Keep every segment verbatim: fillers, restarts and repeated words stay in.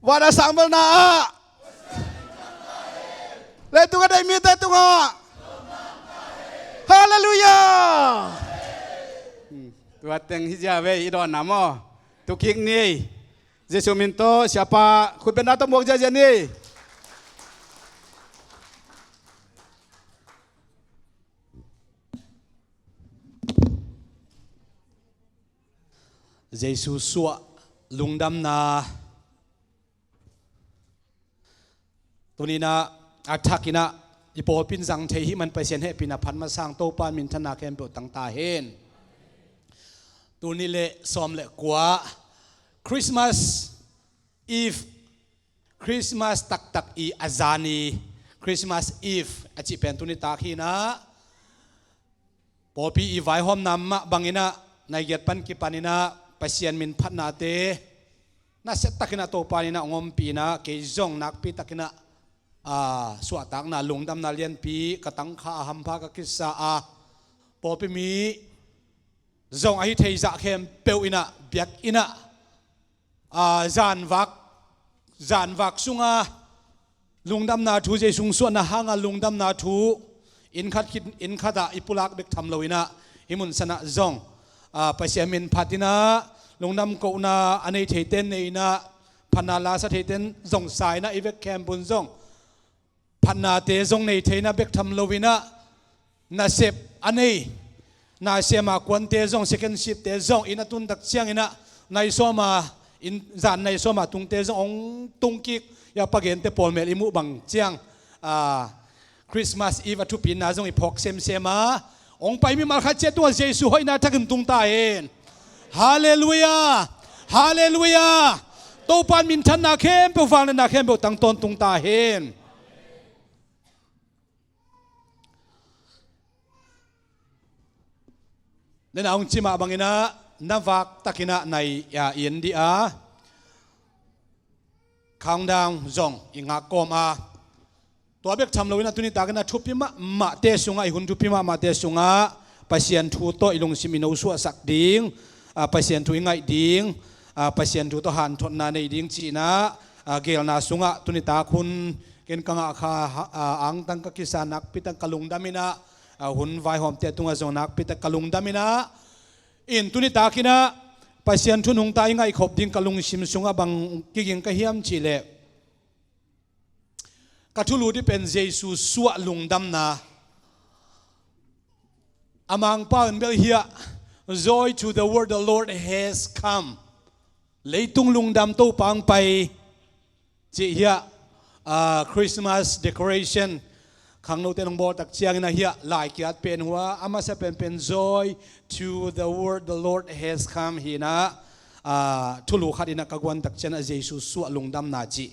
Van a sang belna ah, leitung a deih mite tungah. Halleluiah. Hmm. Tua teng hi zia ve i dawnna maw? Tu kik ni. Jesu min tawh siapa khutbetna tawh muak ziazia ni. Jesu suah lungdamna. Tuninah a thakinah i pawlpi in zang thei hih man Pasian hehpihna phat masang Topa minthanna khempeuh tang ta hen. Tuni le sawm le kua Christmas Eve, Christmas taktak i a zani, Christmas Eve a cih pen tuni tak hinah pawlpi i vaihawmna mah banginah nai giat pan kipaninah Pasian min phatnate nasia takinah Topa inah hong ompihinah kei zong nakpi takinah, aa, suahtakna lungdamna lianpi ka tangkha a hampha ka kisa a pawlpi mi zong ahi theizah khempeuh inah biak inah, aa, zanvak, zanvak sunga lungdamna thu, Jesu suahna hanga lungdamna thu inn khat khit inn khatah i pulak bek tham loinah hih mun sanah zong, aa, Pasian min phatinah lungdam kohna a nei theite neinah phatna lasa theite zong sainah i vek khempeuh zong phatnate zong nei theina bek tham loinah nasep a nei, nasema kuante zong second shift-te zong inn a tun tak cianginah nai sawma, inn zan nai sawma tungte zong hong tungkik, ya pagente pawlmel i muh bang ciang, aa, Christmas Eve a thupina zong i phawk semsem a, hong pai mimal khat ciat tungah Jesu hoihna thakin tung ta hen. Halleluiah. Halleluiah. Topa in minthanna khempeuh, vangliatna khempeuh tang tawntung ta hen. Nena hong ci mah banginah na vak takinah nai, ya, i en dih a, countdown zong i ngak kawm a, tua bek tham loinah tuni takinah thupi mahmahte sungah, i hun thupi mahmahte sungah Pasian thu tawh i lungsim i nosuahsak ding, a, Pasian thu i ngaih ding, a, Pasian thu tawh hanthotna nei ding cihnah, a, gelna sungah tuni tak hun ken ka ngah kha, a, angtang ka kisa nakpi tak ka lungdam inah, a, hun vaihawmte tungah zong nakpi tak ka lungdam inah, in tuni takinah Pasian thu nungta i ngaihkhop ding ka lungsim sungah bang kiging ka hiam cihleh, ka thulu dih pen Jesu suah lungdamna. A Mangpau in bel hiah, "Joy to the world, the Lord has come." Leitung lungdam, Topa hong pai. Cih hiah, ah, Christmas decoration khangnote nong bawl tak ciangin a hiah lai kiat pen hua, a masa penpen, "Joy to the world, the Lord has come," hinah, ah, thulu khat inah ka guan tak ciangin a Jesu suah lungdamna cih.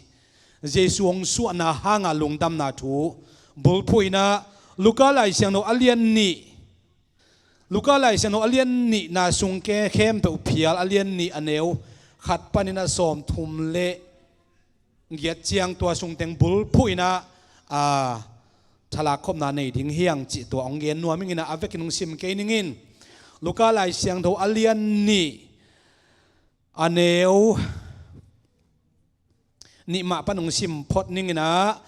Jesu hong suahna hanga lungdamna thu bulphuh inah Luka Lai Siangtho a lian nih, Luka Lai Siangtho a lian nihna sung ke khempeuh phial a lian nih a neu khat panin a sawmthum le giat ciang tua sungteng bulphuh inah, a, thalak khopna nei ding hiang cih tua hong gen nuam ing inah a vekin hong sim kei ning in. Luka Lai Siangtho a lian nih a neu nih mah pan hong sim phot ning inah,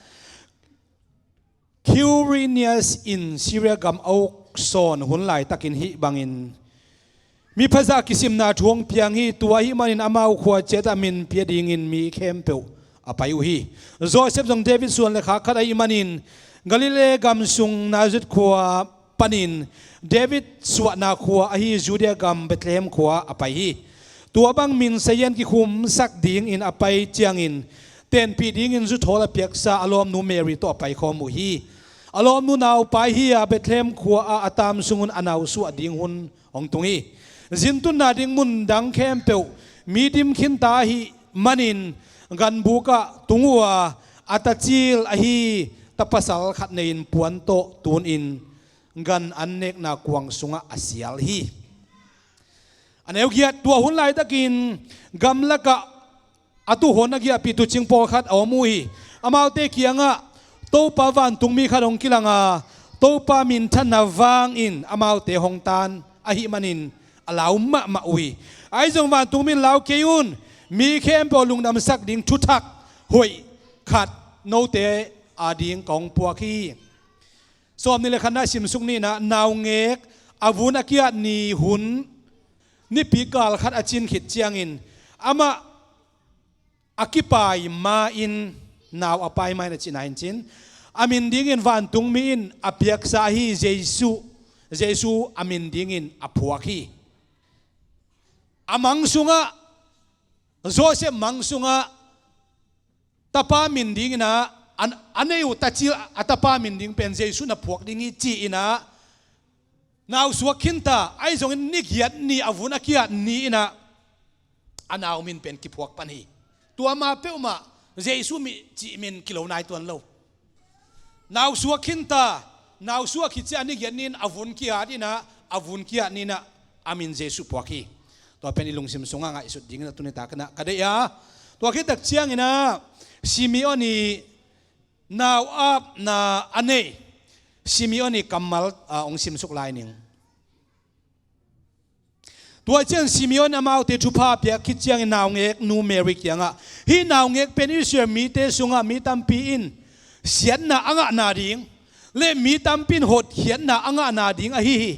Quirinius in Syria gam a uk sawn hun laitakin hih bangin miphazah kisimna thu hong piang hi. Tua ahih manin amau khua ciatah min pia dingin mi khempeuh a pai uh hi. Josef zong David suan le khak khat ahih manin Galilee gam sung Nazareth khua panin David suahna khua ahi Judea gam Bethlehem khua a pai hi. Tua bang min sazian kikhumsak dingin a pai ciangin tenpih dingin zuthawl a piaksa a lawmnu Mary tawh a paikhawm uh hi. A lawmnu naupai hi-a Bethlehem khua-ah a tam sungun a nausuah ding hun hong tung hi. Zintunna ding mun dang khempeuh mi dim khinta ahih manin ganbukah tung uh a, a tacil ahi tapasal khat nei-in puan tawh tunin gan an nekna kuang sungah a sial hi. A neu giat, tua hun laitakin gamlakah a tuuhon a giahpih tuucing pawlkhat a om uh hi. Amaute kiangah Topa vantungmi khat hong kilang a, Topa minthanna vangin amaute hong tan ahih manin a lau mahmah uh hi. Ahi zong vantungmi in lau kei un, mi khempeuh lungdamsak ding thuthak hoih khat note ading kong puak hi. Sawmnih le khatna simsuk ni in ah, naungek a vun a kiat ni hun nipi kal khat a cin khit ciangin amah a kipai ma-in, nau a pai ma-in a cihna hi cin, a min dingin vantungmi in a piaksa ahi Jesu, Jesu a min dingin a phuak hi. A mang sungah, Joseph mang sungah tapa min dingin ah, a nei uh tacil a tapa min ding pen Jesu na phuak ding hi ci-in ah, nau suak khinta, ahi zongin ni giat ni a vun a kiat ni in ah a nau min pen kiphuak pan hi. Tua ma peuhmah Jesu mi cih min kilo nai tuan lo. Nau suak khinta, nau suak khit ciang ni giat ni in a vun kiat in ah, a vun kiat ni in ah a min Jesu phuak hi. Tua pen i lungsim sungah ngaihsut dingin a tuni takin ah ka deih a. Tua khit tak ciangin ah Simeon i nau apna a nei Simeon i kammal, ah, hong simsuk lai ning. Tua ciang Simeon amaute thupha piak khit ciangin naungek nu Mary kiangah, hih naungek pen Israel mite sungah mi tampi in siatna a ngahna ding le mi tampi in hotkhiatna a ngahna ding ahi hi.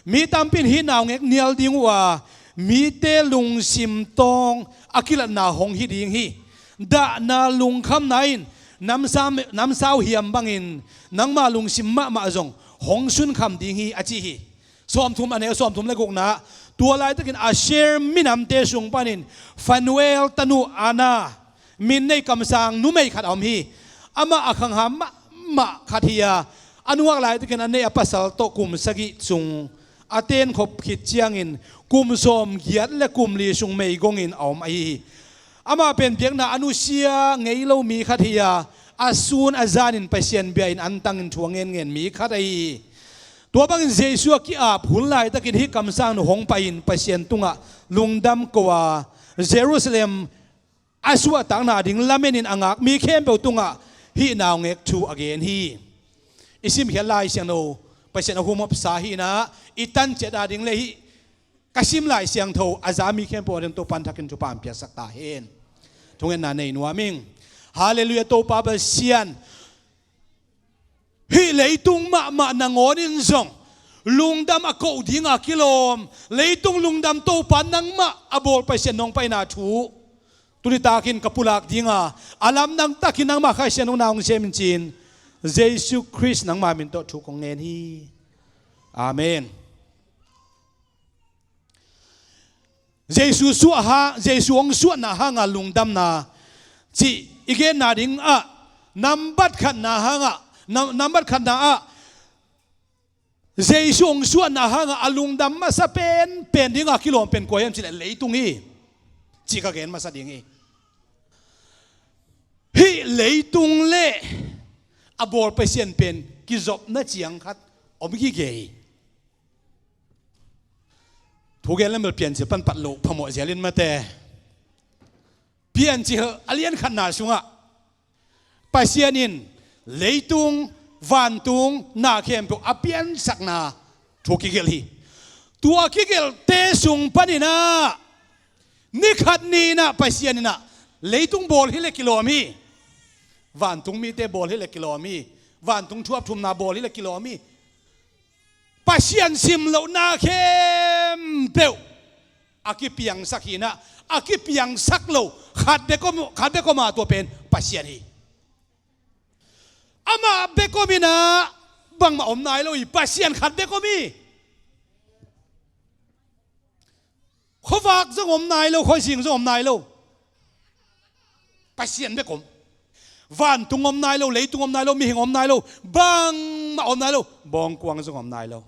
Mi tampi in hih naungek nial ding uh a, mite lungsim tawng a kilatna hong hi ding hi. Dahna lungkhamna in namsa, namsau hiam bangin nangmah lungsim mahmah zong hong sunkham ding hi, a ci hi. Sawmthum, a neu sawmthum le gukna, tua laitakin Asher minamte sung panin Phanuel tanu Anna min nei kamsang numei khat a om hi. Amah a khangham mahmah khat hi a, a nuak laitakin a neih a pasal tawh kum sagih sung a tenkhop khit ciangin kum sawmgiat le kum li sung meigongin a om ahi hi. Amah pen biakna a nusia ngei lo mi khat hi a, a sun a zanin Pasian bia-in antangin thu a ngenngen mi khat ahi hi. Tua bangin Jesu a ki-ap hun laitakin hih kamsangnu hong pai-in Pasian tungah lungdam ko a, Jerusalem a suahtakna ding lamenin a ngak mi khempeuh tungah hih naungek thu a gen hi. I simkhiat Lai Siangtho, Pasian a humhopsa hi in ah, i tanciat a ding le hih ka sim Lai Siangtho a za mi khempeuh a ding Topa'n thakin thupha hong piaksak ta hen. Thungetna nei nuam ing. Halleluiah, Topa Pasian. Hih leitung mahmah nangawn in zong lungdam a koh dinga kilawm, leitung lungdam Topa nangmah a bawl Pasian nong paina thu tuni takin ka pulak dinga, a lamdang takin nangmah Kha Siangtho in hong sem in ci-in, Jesu Khrist nangmah min tawh thu kong ngen hi. Amen. Jesu suah ha, Jesu hong suahna hanga lungdamna cih i genna dingah, nambat khatna hangah, nam-, nambat khatna ah, Jesu hong suahna hangah a lungdam masa penpen dinga kilawm pen kua hiam cih leh leitung hi, cih ka gen masa ding hi. Hih leitung le a bawl Pasian pen kizopna ciang khat om gige hi. Thugen lam bel Piancil pan pat loh phamawh zialin mate. Piancil a lian khatna sungah Pasian in leitung, vantung na khempeuh a piansakna thu kigelh hi. Tua kigelhte sung paninah ni khat ni inah Pasian inah leitung bawl hi le kilawm hi. Vantung mite bawl hi le kilawm hi. Vantung thuap thumna bawl hi le kilawm hi. Pasian simlohna khempeuh a kipiangsak hinah, a kipiangsak lo khat bek om, khat bek om a, tua pen Pasian hi. Amah bek om inah bangmah om nai lo hi. Pasian khat bek om hi. Khuavak zong om nai lo, khuazing zong om nai lo. Pasian bek om. Vantung om nai lo, leitung om nai lo, mihing om nai lo, bangmah om nai lo, bawngkuang zong om nai lo.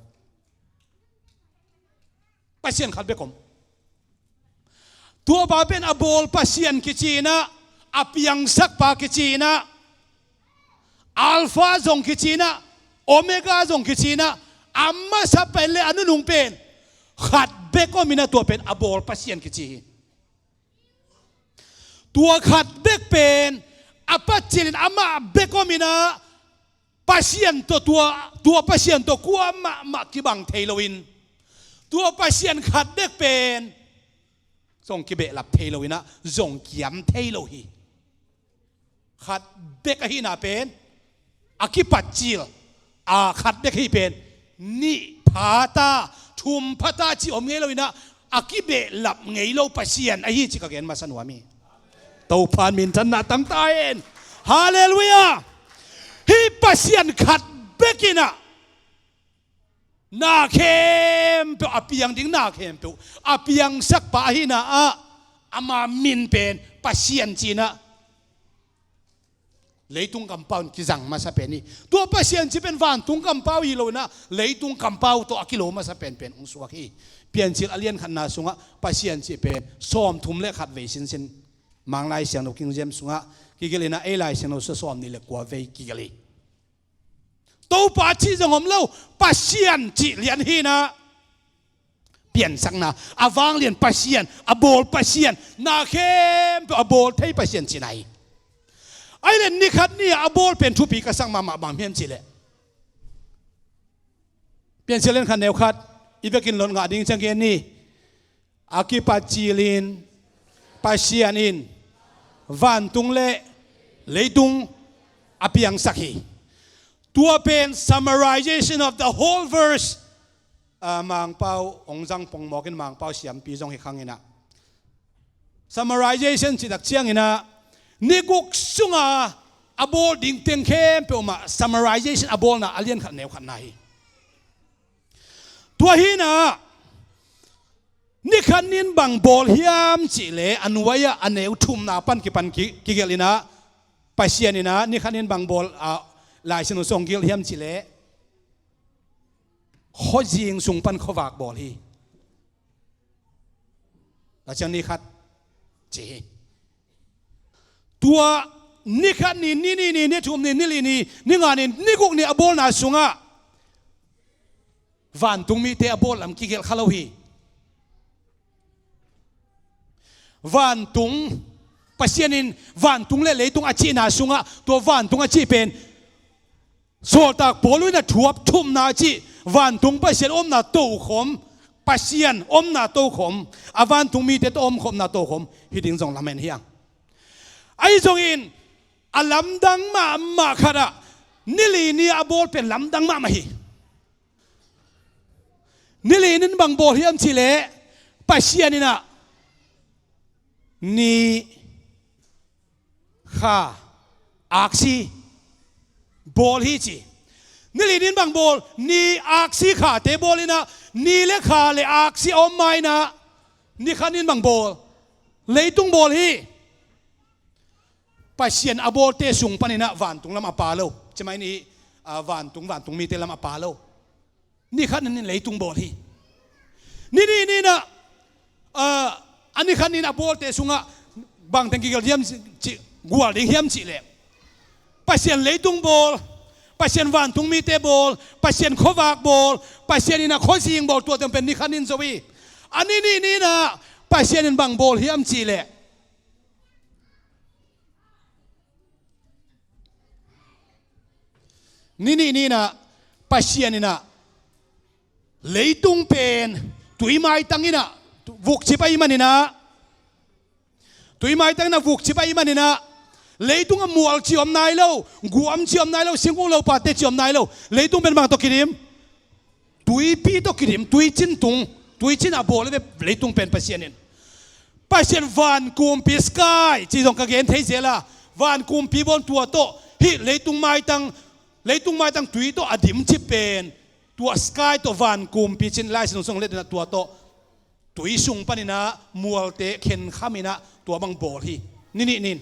Pasian khat bek om. Tua pa pen a bawl Pasian kici inah, a piangsak pa kici inah, Alpha zong kici inah, Omega zong kici inah, a masa pen le a nunung pen khat bek om inah, tua pen a bawl Pasian kici hi. Tua khat bek pen a patcilin amah bek om inah, Pasian tawh tua, tua Pasian tawh kuamahmah kibang thei loin, tua Pasian khat bek pen zong kibehlap thei lo inah zong kiam thei lo hi. Khat bek ahihna pen a kipat cil, a khat bek hi pen nih phata, thum phata ci om ngei lo inah a kibehlap ngei lo Pasian ahi ci ka gen masa nuam hi. Topan minthanna tangta hen. Halleluiah. Hih Pasian khat bek inah na khempeuh a piang ding, na khempeuh a piangsak pa ahihna ah ama min pen Pasian ci inah leitung kampau in kizang masa pen hi. Tua Pasian ci pen vantung kampau hi lo inah leitung kampau tawh a kilo masa penpen hong suak hi. Piancil a lian khatna sungah Pasian ci pen sawmthum le khat vei sinsin Mang Lai Siangtho King James sungah kigelh inah ei Lai Siangtho sungah sawmnih le kua vei kigelh hi. Topa cih zong om lo, Pasian cih lian hi inah piansakna, a vanglian Pasian, a bawl Pasian, na khempeuh a bawl thei Pasian cihna hi. Ahih leh ni khat ni a bawl pen thupi ka sak mahmah bang hiam cih leh Piancil lian khat neu khat i vekin lot ngah ding ciang gen ni. A kipat cilin Pasian in vantung le leitung a piangsak hi. Tua pen summarization of the whole verse. Ah, Mangpau hong zang pongmawkin Mangpau siampi zong hi khang inah summarization cih tak ciang inah ni guk sunga a bawl ding teng khempeuh mah summarization a bawlna a lian khat neu khatna hi. Tua hi inah ni khat ni in bang bawl hiam cih leh a nuai-ah a neu thumna pan kipan ki, kigelh inah Pasian inah ni khat ni in bang bawl, ah, Lai Siangtho sung gelh hiam cih leh khuazing sung pan khuavak bawl hi. Tua ciang ni khat ci hi. Tua ni khat ni, ni nih ni, ni thum ni, ni li ni, ni nga ni, ni guk ni a bawlna sungah vantung mite a bawl lam kigelh kha lo hi. Vantung, Pasian in vantung le leitung a cihna sungah tua vantung a cih pen Sawltak Paul in a thuap thumna cih vantung Pasian omna tokhom, Pasian omna tokhom, a vantung mite tawh omkhopna tokhom hi ding zong lamen hi hang. Ahi zongin a lamdang mahmah khatah ni li ni a bawl pen lamdang mahmah hi. Ni li ni in bang bawl hiam cih leh Pasian inah ni, kha, aksi bawl hi ci. Ni li ni in bang bawl, ni, aksi, khate bawl inah ni le kha le aksi a om ma inah ni khat ni in bang bawl, leitung bawl hi. Pasian a bawlte sung pan inah vantung lam a pha lo. Ci mai ni, ah, vantung, vantung mite lam a pha lo. Ni khat ni in leitung bawl hi. Ni nih ni inah, ah, a ni khat ni in a bawlte sungah bang teng kigelh hiam cih, gual ding hiam cih leh Pasian leitung bawl, Pasian vantung mite bawl, Pasian khuavak bawl, Pasian inah khuazing bawl, tua teng pen ni khat ni in zo hi. A ni nih ni inah Pasian in bang bawl hiam cih leh ni nih ni inah Pasian inah leitung pen tui maitang inah vukcip ahih man inah, tui maitang inah vukcip ahih man inah leitung a mual ci om nai lo, guam ci om nai lo, singkung lopate ci om nai lo. Leitung pen bang tawh kidim? Tuipi tawh kidim, tuicin tung, tuicin a bawl hi ve leitung pen Pasian in. Pasian vankumpi, sky ci zong ka gen thei zel a, vankumpi bawl, tua tawh hih leitung maitang, leitung maitang tui tawh a dimcip pen, tua sky tawh vankumpi ci-in Lai Siangtho sung let inah tua tawh tui sung pan inah mualte khenkham inah tua bang bawl hi. Ni nih ni in.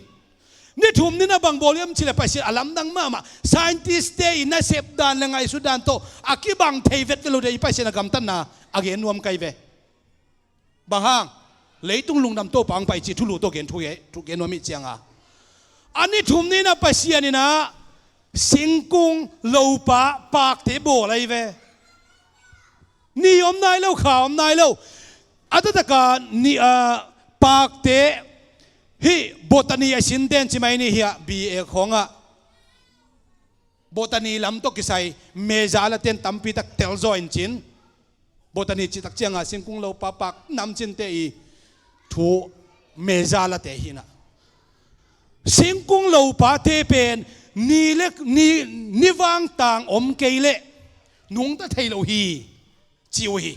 Ni thum ni inah bang bawl hiam cih leh Pasian a lamdang mahmah, scientist-te in nasep dan le ngaihsut dan tawh a kibang thei vetvet lo ding hi Pasian a gamtatna a gen nuam ka hi ve. Bang hang? Leitung lungdam Topa hong pai cih thulu tawh gen thu, thu gen nuam hi ciang a. A ni thum ni inah Pasian inah singkung, lopa, pakte bawl ahi ve. Ni om nai lo, kha om nai lo. A taktak a ni, ah, pakte hih botany a sin den ci mai ni hi a, B A khawngah. Botany lam tawh kisai major la ten tampi tak tel zaw in cin. Botany cih tak ciang a singkung, lopa, pak, namcinte i thu meza late hi inah, singkung lopate pen ni le ni, ni vangtang om kei leh nungta thei lo hi, ci uh hi.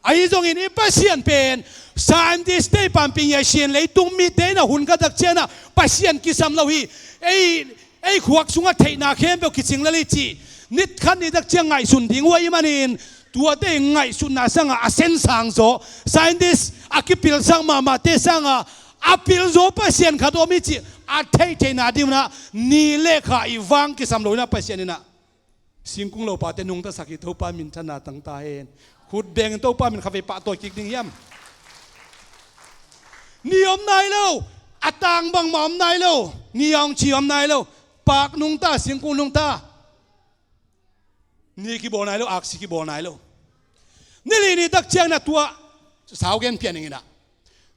Ahi zongin i Pasian pen scientist te i panpih ngiat sin, leitung mite inah hun khat tak ciangah Pasian kisam lo hi. Ei, ei khuak sungah theihna khempeuh kicing lel hi cih ni khat ni tak ciang ngaihsun ding uh ahih manin, tuate i ngaihsutna sangah a sensang zaw, scientist a kipilsak mahmahte sangah a pilzaw Pasian khat om hi cih a theihtheihna ding unah ni le kha i vang kisam lo inah Pasian inah singkung lopate nungtasak hi. Topa minthanna tang ta hen. Khut bengin Topa min khatvei pahtawi kik ding hiam? Ni om nai lo. A tang bangmah om nai lo. Ni a hong ci om nai lo. Paak nungta, singkung nungta. Ni kibawl nai lo, aksi kibawl nai lo. Ni li ni tak ciangah tua saugen pian ing inah,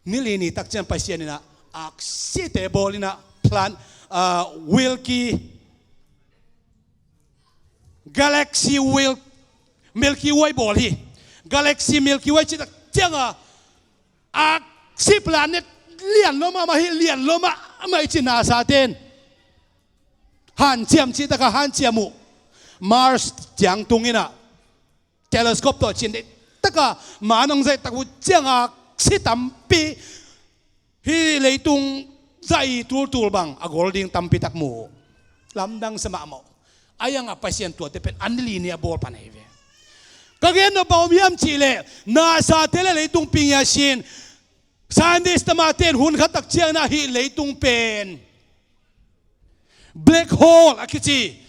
ni li ni tak ciang Pasian inah aksite bawl inah plan, ah, Wilky, Galaxy Wil-, Milky Way bawl hi. Galaxy Milky Way cih tak ciangah aksi planet lian lo mahmah hi, lian lo mahmah hi ci NASA ten. Hanciam cih takah hanciam uh. Mars ciang tung inah telescope tawh cin dei takah man hong zaih tak uh ciangah aksi tampi, hih leitung zaih tultul bang a gol ding tampi tak mu uh. Lamdang sa mahmah uh. A iangah Pasian tuate pen a ni li ni a bawl pan ahi ve. Ka gen nop bang om hiam cih leh, NASA te le leitung pih ngiat sin, scientist tamate in hun khat tak ciangah hih leitung pen black hole a kici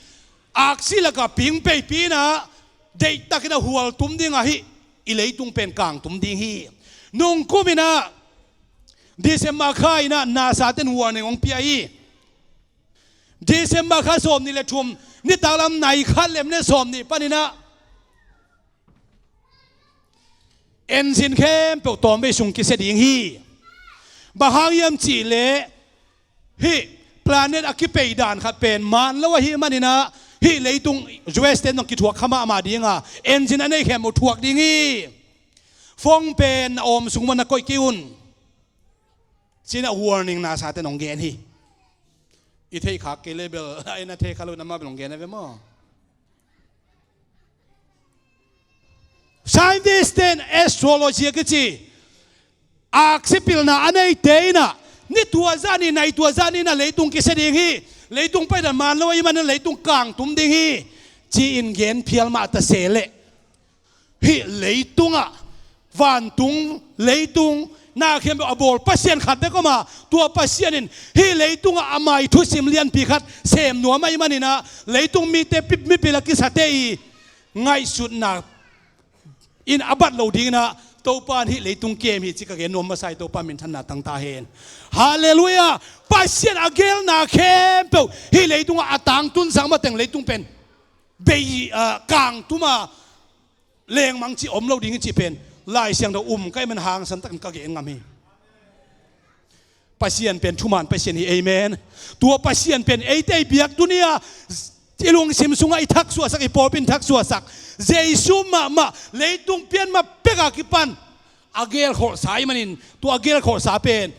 aksi lakah ping peipi inah deihtakin a hual tum ding ahi. I leitung pen kang tum ding hi. Nungkum inah December kha inah NASA ten warning hong pia hi. December kha sawmnih le thum, nitaklam nai khat le minute sawmnih pan inah engine khempeuh tawmvei sung kisia ding hi. Bang hang hiam cih leh, hih planet a kipei dan khat pen man lo ahih manin ah, hih leitung U S ten zong kithuak kha mahmah ding a, engine a nei khempeuh thuak ding hi. Phone pen na awm sung mah na koih kei un, ci-in ah warning NASA ten hong gen hi. I theih khak kei leh bel, a inn a thei kha lo in amah bel hong gen a ve maw. Scientist ten astrology a kici aksi pilna a neite in ah, ni tua zah ni, nai tua zah ni in ah leitung kisia ding hi, leitung paidan man lo ahih manin leitung kangtum ding hi, ci-in gen phial mah ta se leh, hih leitungah, vantung leitung na khempeuh a bawl Pasian khat bek om a, tua Pasian in hih leitungah a mai thusim lianpi khat sem nuam ahih manin ah, leitung mite pi-, mipil a kisate i ngaihsutna in a bat lo dingin ah, Topa in hih leitung kem hi ci ka gen nuam masa hi. Topa minthanna tang ta hen. Halleluiah. Pasian a gelna khempeuh hih leitungah a tangtunsak mateng leitung pen bei, ah, kangtum a lengmang cih om lo ding hi cih pen Lai Siangtho um ka hih man hangsan takin ka gen ngam hi. Pasian pen thuman Pasian hi. Amen. Tua Pasian pen eite i biak tuni-a, i lungsim sungah i thaksuahsak, i pawlpi in thaksuahsak Jesu mahmah, leitung pian mah pek a kipan a gelkholhsa ahih manin, tua a gelkholhsa pen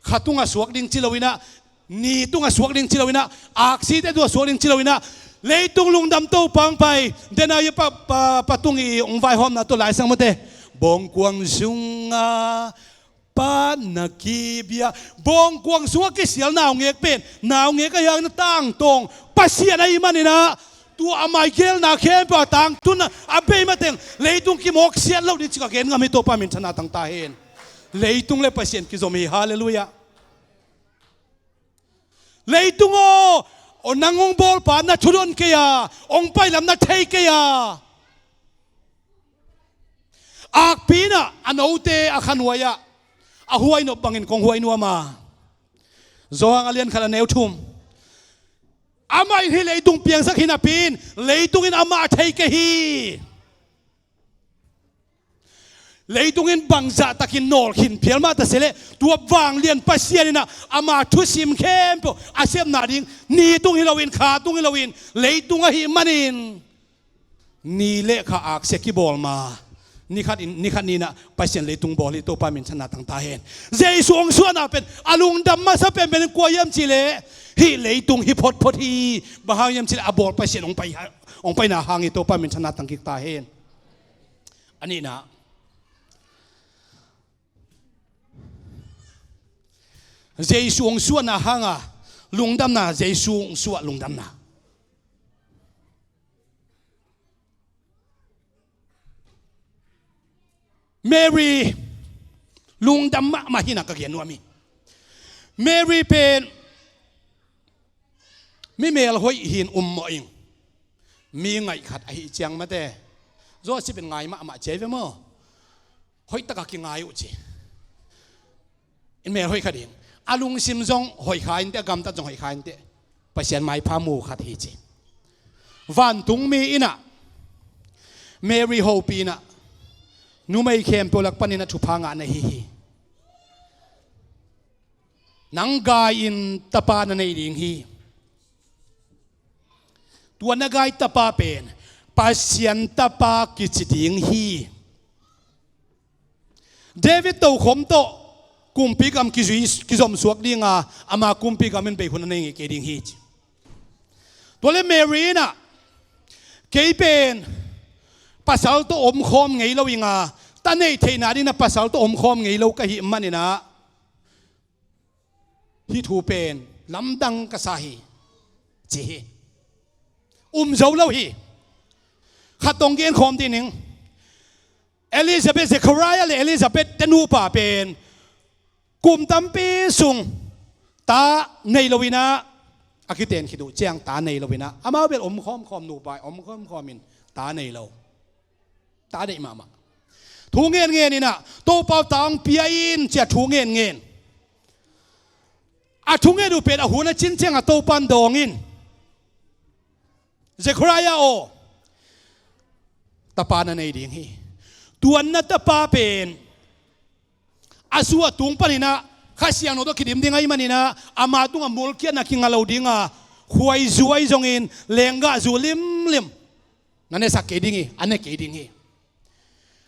kha tungah suak ding ci lo in ah, ni tungah suak ding ci lo in ah, aksite tungah suak ding ci lo in ah, leitung lungdam Topa hong pai, denah i pa, pa, pa tung i hong vaihawmna tawh Lai Siangtho mate. Bawngkuang sungah pan na kibia. Bawngkuang sungah kisial naungek pen, naungek ahi hangin a tangtawng Pasian ahih manin ah, tua a mai gelna khempeuh a tangtun a bei mateng leitung kimawksiat lo ding ci ka gen ngam hi. Topa minthanna tang ta hen. Leitung le Pasian kizom hi. Halleluiah. Leitung aw, aw nang hong bawlpa na thudon kei a, hong pailam na thei kei a. Akpi in ah a note a khanuai ah a huai nop bangin kong huai nuam a. Johan a lian khat a neu thum. Amah in hih leitung piangsak hi napi in, leitung in amah a thei kei hi. Leitung in bangzah takin nawlkhin phial mah ta se leh, tua vanglian Pasian in ah ama thusim khempeuh a sepna ding, ni tung hi loin, kha tung hi loin, leitung ahih manin, ni le kha aksi a kibawl ma, Nikhat in, nikhat ni-in ah Pasian leitung bawl hi. Topa minthanna tang ta hen. Jesu hong suahna pen a lungdam masa penpen in kua hiam cih leh, hih leitung hi photphot hi. Bang hang hiam cih leh a bawl Pasian hong pai, hong paina hang hi. Topa minthanna tang kik ta hen. A nihna, Jesu hong suahna hanga lungdamna, Jesu hong suah lungdamna. Mary lungdam mahmah hi-in ah ka gen nuam hi. Mary pen mi mel hoih hi-in um mawh ing. Mi ngaih khat ahih ciang mate, Joseph in ngai mahmah ci hi ve maw. Hoih takin kingai uh ci. In mel hoih kha ding. A lungsim zong hoih kha inteh, a gamtat zong hoih kha inteh. Pasian maipha mu khat hi ci. Vantungmi in ah Mary hopih in ah numei khempeuh lak panin ah thupha ngahna hi hi. Nang gai-in tapa na nei ding hi. Tua na gai tapa pen Pasian tapa kici ding hi. David tokhom tawh kumpi gam kizui, kizom suak ding a, ama kumpi gam in bei hun a nei ngei kei ding hi ci. Tua leh Mary in ah, kei pen pasal tawh omkhawm ngei lo ing a, ta neih theihna dingin ah pasal tawh omkhawm ngei lo ka hih manin ah, hih thu pen lamdang ka sa hi ci hi. Um zo lo hi. Khat tawh gen khawm ding ing. Elizabeth, Zechariah leh Elizabeth te nupa pen kum tampi sung ta nei lo-in ah, a kiten khit uh ciang ta nei lo-in ah, amau bel omkhawm khawm, nupa omkhawm khawm in ta nei lo. Ta deih mahmah. Thu ngen ngen in ah, Topa aw, ta hong pia in ci-a thu ngen ngen. A thungen uh pen a hun a cin ciang a Topa in dawng in, Zechariah aw, tapa na nei ding hi. Tua na tapa pen a su a tung panin ah Kha Siangtho tawh kidim ding ahih manin ah, ama tungah mulkhiatna kinga lo ding a, khuaizu ahi zongin lenggahzu limlim na nesak kei ding hi, a ne kei ding hi.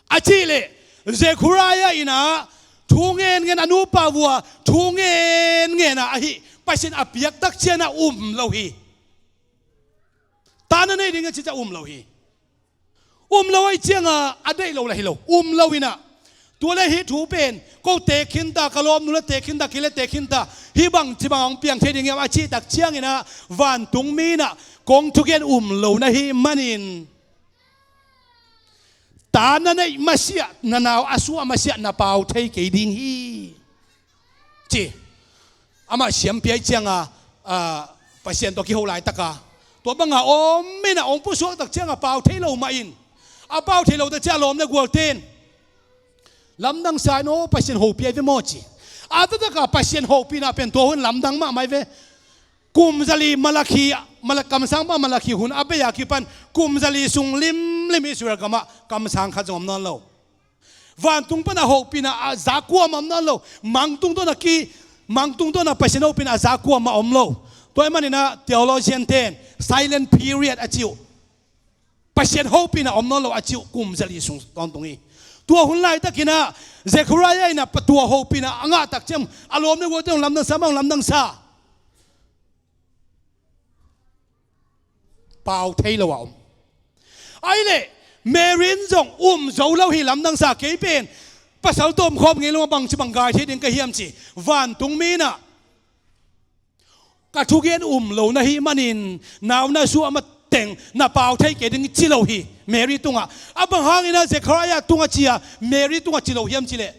A cih leh Zechariah in ah thu ngen ngen, a nupa vua thu ngen ngen a, ahi Pasian a piak tak ciang ah um lo hi. Ta na nei ding a ci ciang um lo hi. Um lo ahih ciang a, a deih lo lah hi lo. Um lo-in ah, tua leh hih thu pen ko teh khin ta, ka lawmnu leh teh khin ta, kei leh teh khin ta, hih bangci bang hong piang thei ding hiam a cih tak ciangin ah, vantungmi in ah kong thugen um lo na hih manin, ta na neih masiah, na nau a suah masiah na pau thei kei ding hi, ci. Amah siampi ahih ciang a, a, Pasian tawh kiho laitaka, tua banga om in ah hong pusuak tak ciang a pau thei lo mah in, a pau thei lo tak ciang a lawm leh gualten lamdang sa in, aw, Pasian hopih ahi ve maw ci. A taktak a Pasian hopihna pen tua hun lamdang mahmah ahi ve. Kum zali Malakhi, Mala-, kamsang pa Malakhi hun a bei a kipan kum zali sung limlim Israel gamah kamsang khat zong om nawn lo. Vantung pan a hopihna a za kuamah om nawn lo. Mang tungtawn a ki, mang tungtawn a Pasian hopihna a za kuamah om lo. Tua ahih manin ah theologian ten silent period a ci uh. Pasian hopihna om nawn lo a ci uh kum zali sung tawntung hi. Tua hun laitakin ah Zechariah in ah pa tua hopihna a ngah tak ciang a lawm leh gualten lamdang sa, amah lamdang sa. Pau thei lo a om. Ahih leh Mary in zong um zo lo hi, lamdang sa, kei pen pasal tawh omkhawm ngei lo, bangci bang gai thei ding ka hiam ci. Vantungmi in ah ka thugen um lo na hih manin, nau na suah mateng na pau thei kei ding ci lo hi Mary tungah. A bang hangin ah Zechariah tungah ci a, Mary tungah ci lo hiam cih leh,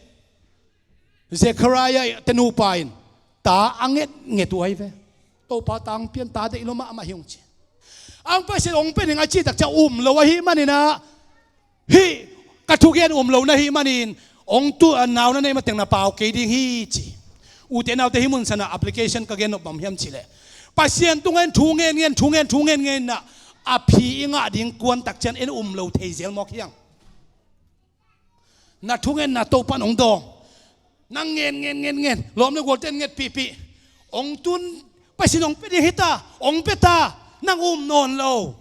Zechariah te nupa in ta a ngetnget uh ahi ve. Topa, ta hong pia in, ta deih lo mahmah hi, hong ci. Hong Pasian hong pia ning a cih tak ciang um lo ahih manin ah, hih ka thugen um lo na hih manin, hong tu a nau na neih mateng na pau kei ding hi, ci. Ute naute, hih mun san ah application ka gen nop bang hiam cih leh, Pasian tungah in thu ngen ngen, thu ngen, thu ngen ngen in ah, a phi i ngah ding kuan tak ciang in um lo thei zel mawk hi hang. Na thungetna Topa in hong dawng. Nang ngen, ngen, ngen, ngen. Lawm leh gualten ngetpihpih. Hong tun, Pasian hong pia ding hi ta, hong pia ta. Nang um nawn lo.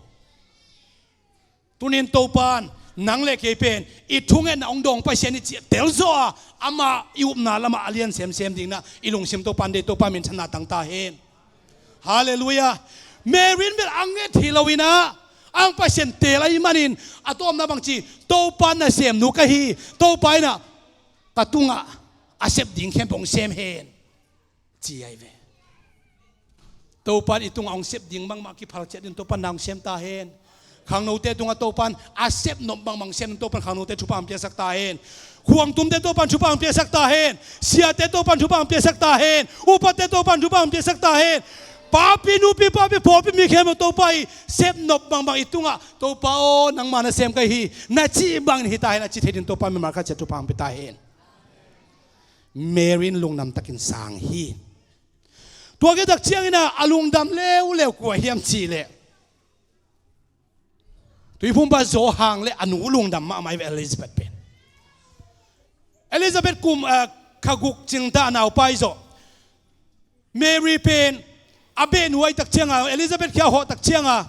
Tuni-in Topa in Nang le kei pen i thungetna hong dawng Pasian i cih tel zaw a, amah i upna lamah a lian semsem dingin ah i lungsim Topa in deih, Topa minthanna tang ta hen. Halleluiah. Mary in bel a nget hi loin ah, ang Pasian teel ahih manin a tawpna bang ci, Topa nasemnu ka hi, Topa in ah ka tungah a sep ding khempeuh hong sem hen, ci ahi ve. Topa in i tungah hong sep ding bangmah kiphal ciat dingin Topa in na hong sem ta hen. Khangnote tungah Topa in a sep nop bangmah hong sem dingin Topa in khangnote thupha hong piaksak ta hen. Khuangtumte Topa in thupha hong piaksak ta hen. Siate Topa in thupha hong piaksak ta hen. Upate Topa in thupha hong piaksak ta hen. Papi nupi, papi pawlpi, mi khempeuh Topa i sep nop bangbang i tungah, Topa aw, nangma nasem ka hi, na cih bangin hi ta hen, a ci thei dingin Topa in mimal khat ciat thupha hong pia ta hen. Mary in lungdam takin sang hi. Tua khit tak ciangin ah a lungdam leuleu kua hiam cih leh, Tuiphumpa Johan le a nu lungdam mahmah hi ve, Elizabeth pen. Elizabeth kum, ah, kha guk cing ta a naupai zawh. Mary pen a beh nu ahih tak ciangin, Elizabeth kiang a hawh tak ciangin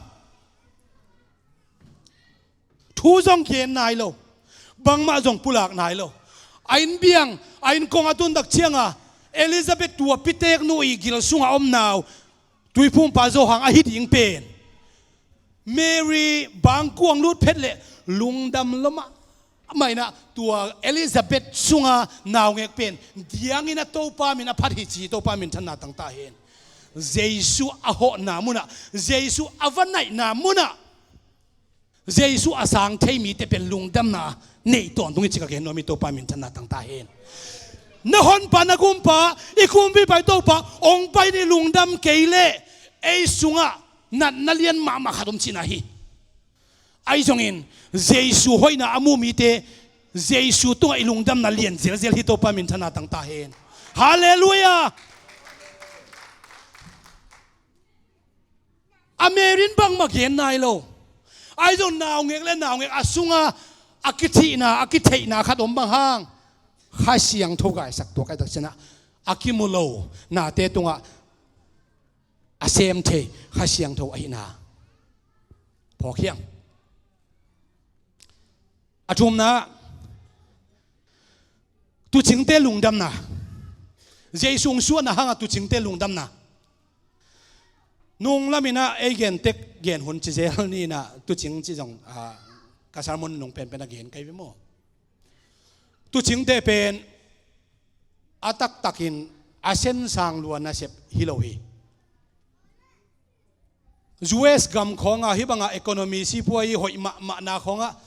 thu zong gen nai lo, bangmah zong pulak nai lo. A inn biang, a inn kong a tun tak ciangin Elizabeth, tua piteknu i gil sungah a omna uh, Tuiphumpa Johan ahi ding pen, Mary bangkuang lut phet leh lungdam lua mahmah in ah, tua Elizabeth sunga naungek pen diangin a Topa min a phat hi ci, Topa minthanna tang ta hen. Jesu a hawhna munah, Jesu a va naihna munah, Jesu a sang thei mite pen lungdamna nei tawntung hi ci ka gen nuam hi, Topa minthanna tang ta hen. Na honpa, na gumpa, i kumpipa i Topa hong pai ni, lungdam kei leh ei sungah natna lian mahmah khat om cihna hi. Ahi zongin Jesu hoihna a mu mite, Jesu tungah i lungdamna lian zelzel hi, Topa minthanna tang ta hen. Halleluiah. A Mary in bangmah gen nai lo. Ahi zong naungek le naungek a sunga a kithihna, a kitheihna khat om bang hang, Kha Siangtho gaisak tua ka tak ciangin ah a kimu lo nate tungah a sem thei Kha Siangtho ahihna phawk hiam? A thumna, tuucingte lungdamna. Jesu hong suahna hangah tuucingte lungdamna. Nunglam in ah ei gen tek gen hun ci zel ni in ah, tuucing ci zong, ah, ka sermon nung penpen a gen ka hi ve maw. Tuucingte pen a taktakin a sensang lua nasep hi lo hi. U S gam khawngah hih bangah economy sipuai hoih mahmahna khawngah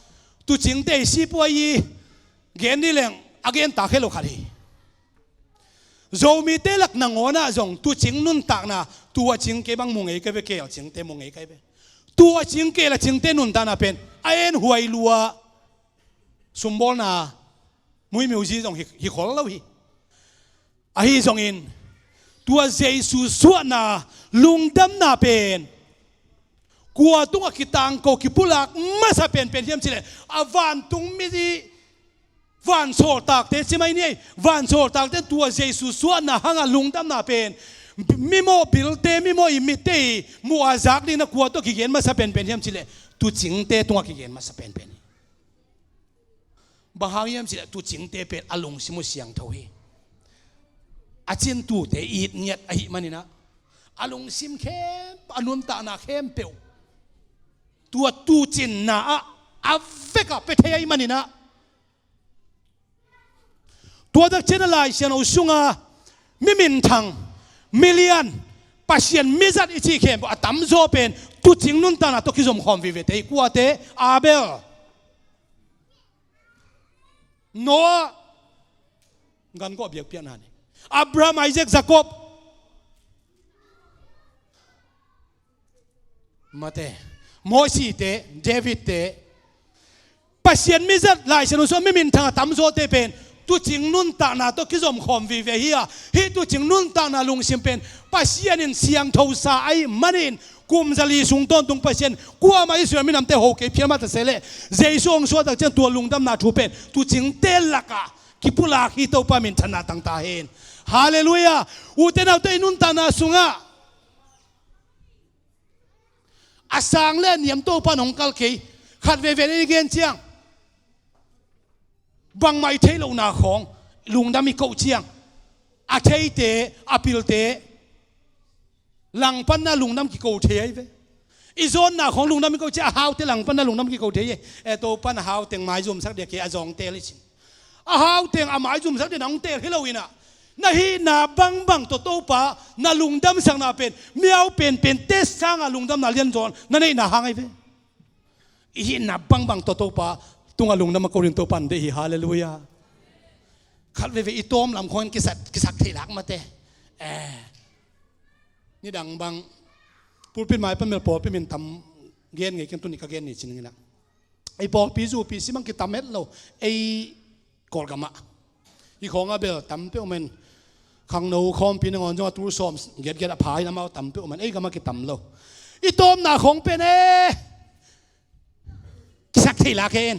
tuucingte sipuai gen ni leng a gen tak hi lo khat hi. Zomite lak nangawnah zong tuucing nuntakna, tuucing kei bang mu ngei ka hi ve, kelcingte mu ngei ka hi ve. Tuucing kelcingte nuntakna pen a enhuai lua, sumbawlna, muimiuzi zong hi, hi khol lo hi. Ahi zongin tua Jesu suahna lungdamna pen kua tungah kitangko, kipulak masa penpen hiam cih leh, a vantung mi, vansawltakte ci mai ni ei, vansawltakte tua Jesu suahna hangah lungdamna pen mimawh bilte, mimawh i mitte i muh a zak dingin a kua tawh kigen masa penpen hiam cih leh, tuucingte tungah kigen masa penpen hi. Bang hang hiam cih leh tuucingte pen a lungsim uh siangtho hi. A cintute it ngiat ahih manin ah, a lungsim khempeuh, a nuntakna khempeuh tua tuucinna ah a vekah pia thei ahih manin ah, tua tak ciangin a Lai Siangtho sunga mi minthang, mi lian, Pasian mizat i cih khempeuh a tamzaw pen tuucing nuntakna tawh kizom khawm vive te hi. Kuate? Abel, Noah, gan kawh biakpiakna ni, Abraham, Isaac, Jacob, mate, Mosite, Davidte, Pasian mizat, Lai Siangtho sungah mi minthang a tamzawte pen tuucing nuntakna tawh kizom khawm vive hi a, hih tuucing nuntakna lungsim pen Pasian in siangthosa ahih manin, kum zali sung tawntung Pasian kuamah Israel minamte ho kei phial mah ta se leh, Jesu hong suah tak ciang tua lungdamna thu pen tuucingte lakah kipulak hi. Topa minthanna tang ta hen. Halleluiah. Ute naute, i nuntakna sungah a sang le a niam Topa in hong kal kei. Khat veivei in i gen ciang, Bangmah i theih lohna khawng lungdam i koh ciang, a theite, a pilte langpanna lungdam kiko thei ahi ve. I zawnna khawng lungdam i koh ciang, a haute langpanna lungdam kiko thei hi. E, Topa'n a hauteng maizumsak dia kei, a zawngtel hi cin. A hauteng a maizumsak dia na hong tel hi lo inah, na hihna bangbang tawh Topa na lungdamsakna pen miau penpente sangah lungdamna lianzaw na neihna hang ahi ve. I hihna bangbang tawh Topa tungah lungdam a ko ding Topa na deih hi. Halleluiah. Khat veivei i tawm lam khawng in kisak, kisak theih lak mate. Eh, nidang bang pulpit mai pan bel pawlpi min tam gen ngei keng, tuni ka gen ni cin nginah. Ei pawlpi zupi si mang kitam het lo. Ei Kawlgamah i khawngah bel tam peuh men. Khangno khawmpi nangawn zong a tul sawm giatgiat a pha in amau tam peuh men. Ei gamah kitam lo. I tawmna khawng pen e, kisak thei lak hen.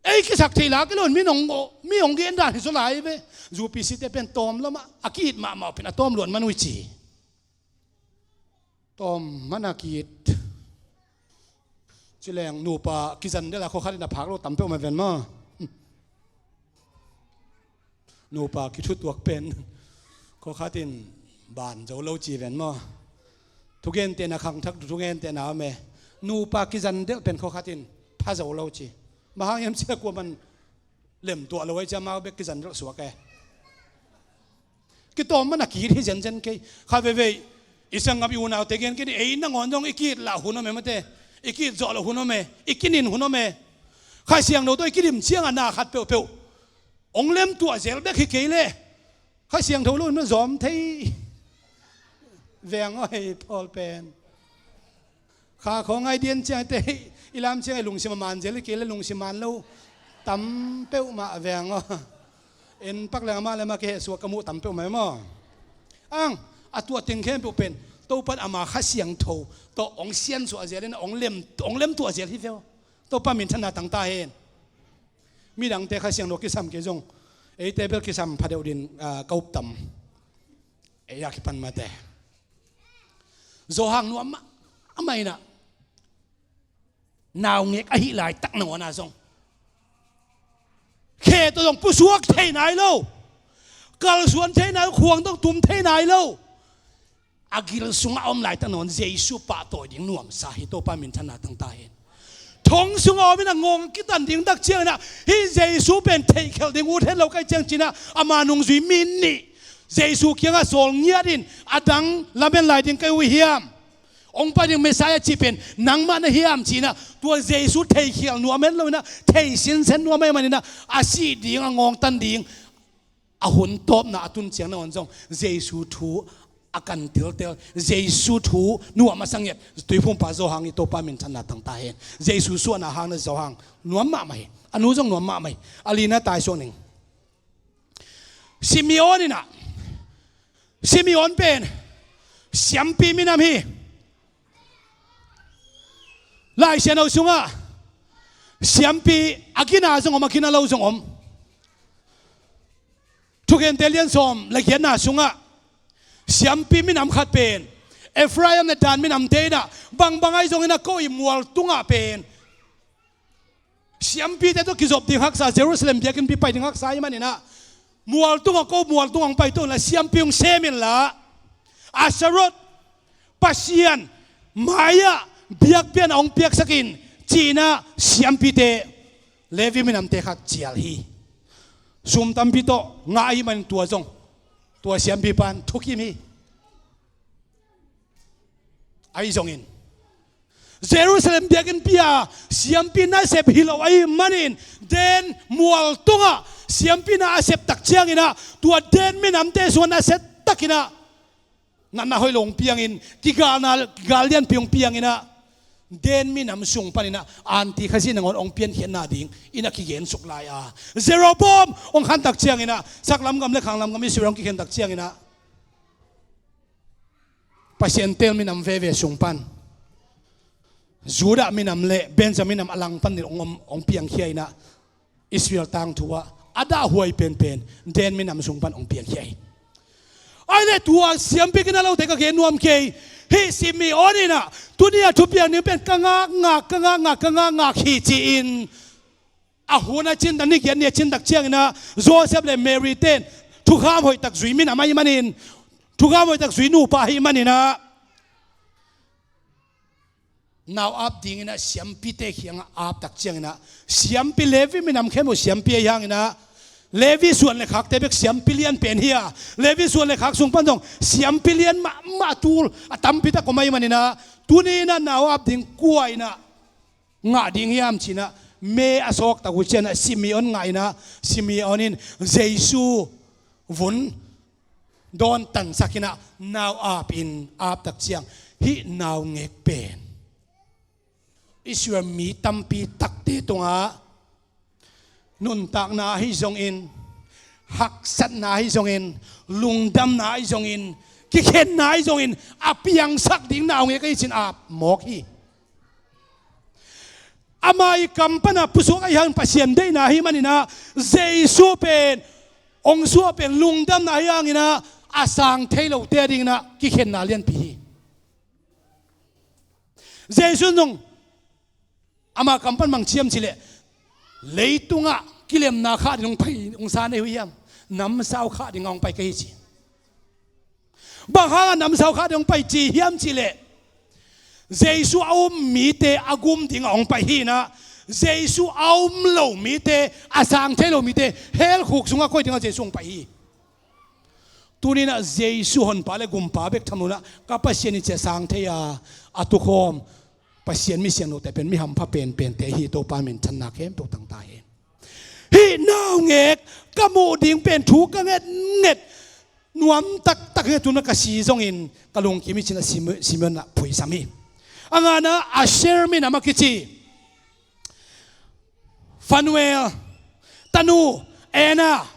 Ei kisak thei lak hi lo in mi hong, mi hong gen dan hi zaw lai ve. Zupi site pen tawm lo mah, a ki-it mahmah pen a tawm luat man uh hi ci. Tawm man a ki-it. Ci leng nupa kizan delh a khua khat in a phak lo tam peuh mah ven maw. Nupa kithutuak pen khua khat in ban zo lo ci ven maw. Thugentehna khangthak, thugentehna om e. Nupa kizan delh pen khua khat in pha zo lo ci. Bang hang hiam cih leh kuaman lemtuah lo ahi ciang amau bek kizan delh suak e. Kitawm man a ki-it hi zenzen kei. Khat veivei i sanggam i unaute gen kei ni, ei nangawn zong i ki-it lah hun om e mate. I ki-it zawh loh hun om e. I kinin hun om e. Kha Siangtho tawh i kidim ciangah na khat peuhpeuh hong lemtuah zel bek hi kei leh Kha Siangtho lo in man zawm thei veng aw hei pawl pen. Kha khawng ngai dian ciang te i lam ciang i lungsim a man zel hi kei leh lungsim man lo tam peuhmah veng aw. En pak leng amah le amah kihehsuak ka muh tam peuhmah e maw. Ang, a tuah teng khempeuh pen Topa'n ama Kha Siangtho tawh hong siansuah zel in hong lem, hong lemtuah zel hi ve aw. Topa minthanna tang ta hen. Midangte Kha Siangtho kisam kei zong eite bel kisam phadeuh din, ah, ka up tam. Ei a kipan mate. Zawhang nuam mahmah inah, naungek ahih laitak nangawn ah zong khe tawh zong pusuak thei nai lo, kalsuan thei nai lo, khuang tawh tum thei nai lo. A gil sungah a om laitak nangawn Jesu pahtawi ding nuamsa hi. Topa minthanna tang ta hen. Thong sungah om inah ngong kitan ding tak ciang inah hih Jesu pen theihkhelh ding ut het lo ka hih ciang ci inah ama nungzui mi nih Jesu kiangah sawl ngiat in, a dang lamen lai ding ka hi uh hiam? Hong pai ding Messiah cih pen nangmah na hiam ci inah tua Jesu theihkhial nuam het lo inah, thei sinsen nuam ahih man inah a sih ding, a ngongtan ding a hun tawpna a tun ciang nangawn zong Jesu thu a kan tiltel, Jesu thu nuam a sa ngiat Tuiphumpa Zawhang i Topa minthanna tang ta hen. Jesu suahna hang na Zawhang nuam mahmah hi. A nu zong nuam mahmah hi. A lina tai suak ning. Simeon inah, Simeon pen siampi minam hi. Lai Siangtho sungah siampi a gina zong om, a gina lo zong om. Thugente lian sawm le giatna sungah siampi minam khat pen Ephraim le Dan minamte inah bangbang ahi zongin a ko i mual tungah pen siampite tawh kizop ding haksa, Jerusalem biakinnpi pai ding haksa ahih man inah mual tungah, ko mual tungah hong pai tawh inla siampi hong sem inla, Asherot pasian mai-ah biakpiakna hong piaksak in ci inah siampite Levi minamte khat cial hi. Sum tampi tawh ngah ahih man tua zong tua siampipa'n thukim hi. Ahi zongin Jerusalem biakinnpi-a siampi nasep hi lo ahih manin, Dan mual tungah siampi na a sep tak ciang inah tua Dan minamte sungah nasia tak inah natna hoih lo hong piangin, kigalna, kigal lianpi hong piang inah, Dan minam sung pan inah anti Khazih nangawn hong piankhiatna ding inah kigensuk lai a, Jeroboam hong khan tak ciang inah, saklam gam le khanglam gam Israel hong kikhen tak ciang inah, Pasian teel minam veve sung pan Judah minam le Benjamin minam a langpan in hong om, hong piangkhia inah, Israel tangthu ah a dahhuai penpen Dan minam sung pan hong piangkhia hi. Ahih leh tua siampi gina lote ka gen nuam kei. Hih Simeon inah tuni a thupiang ding pen ka ngakngak, ka ngakngak, ka ngakngak hi ci-in A hun a cin tak, ni giat ni a cin tak cianginah Joseph le Mary ten thukham hoihtak zui minam ahih manin, thukham hoihtak zui nupa ahih maninah nau ap dinginah siampite kiangah ap tak cianginah siampi, Levi minam khempeuh siampi ahi hanginah Levi suan le khakte bek siampi lian pen hi a, Levi suan le khak sung pan zong siampi lian mahmah tul a tampi tak om ahih maninah tuni inah nau ap ding kua inah ngah ding hiam cinah me a sawk tak uh cianah Simeon ngah inah Simeon in Jesu vun dawn tansak inah nau ap in ap tak ciang hih naungek pen Israel mi tampi takte tungah nuntakna ahi zongin, haksatna ahi zongin, lungdamna ahi zongin, kikhenna ahi zongin a piangsak ding naungek ahi cin ap mawk hi. Ama i kam pana pusuak ahi hang Pasian deihna ahi maninah Jesu pen ong suah pen lungdamna ahi hanginah a sang thei lote a dinginah kikhenna lianpi hi. Jesu in zong ama kam pan bang ci hiam cih leh, leitungah kilemna khah ding hong pai, hong sa nei uh hiam? Namsau khah dingah hong pai ka hi ci. Bang hangah namsau khah ding hong pai ci hiam cih leh, Jesu a um mite a gum dingah hong pai hi inah, Jesu a um lo mite, a sang thei lo mite hell khuk sungah koih dingah Jesu hong pai hi. Tuni inah Jesu honpa le gumpa bek tham lo inah ka Pasian in ci a sang thei a, a tukhawm Pasian mi siangthote pen mi hampha penpente hi. Topa minthanna khempeuh tang ta hen. Hih naungek ka muh ding pen thu ka ngetnget nuam taktak hi. Tuna ka si zongin ka lungkim hi cinah Sime-, Simeon ah phuisam hi. A ngana Asher minam a kici Fanuel tanu Anna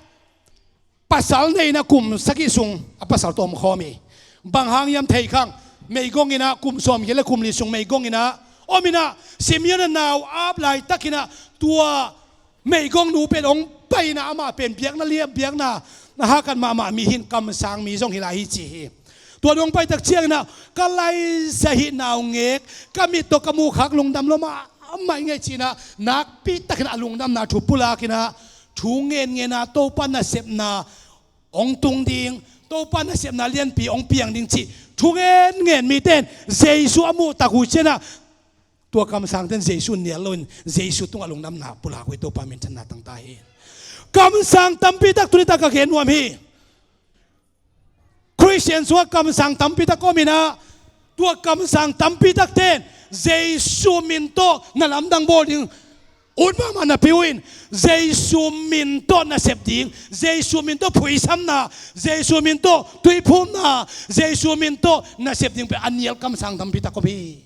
pasal neina kum sagih sung a pasal tawh om khawm hi. Bang hang hiam thei khang, meigong inah kum sawm giat le kum li sung meigong inah om inah Simeon a nau ap laitakinah tua meigong nu pen hong pai inah amah pen biakna liam, biakna na hakat mahmah mi hi in kamsang mi zong hi lai hi ci hi. Tua dong pai tak cianginah ka laisa hih naungek ka mit tawh ka muh khak lungdam lua mahmah ing ei cinah nakpi takinah a lungdamna thu pulakinah thu ngenngen a Topa nasepna hong tung ding, Topa nasepna lianpi hong piang ding cih thu ngenngen mite in Jesu a muh tak uh cianah tua kamsangte in Jesu nial loin Jesu tungah lungdamna pulak uh hi. Topa minthanna tang ta hi. Kamsang tampi tak tuni tak ka gen nuam hi. Khristian sungah kamsang tampi tak om inah tua kamsang tampi takte in Jesu min tawh na lamdang bawl ding ut mahmah napi uh in Jesu min tawh nasep ding, Jesu min tawh phuisamna, Jesu min tawh tuiphumna, Jesu min tawh nasep ding pen a nial kamsang tampi tak om hi.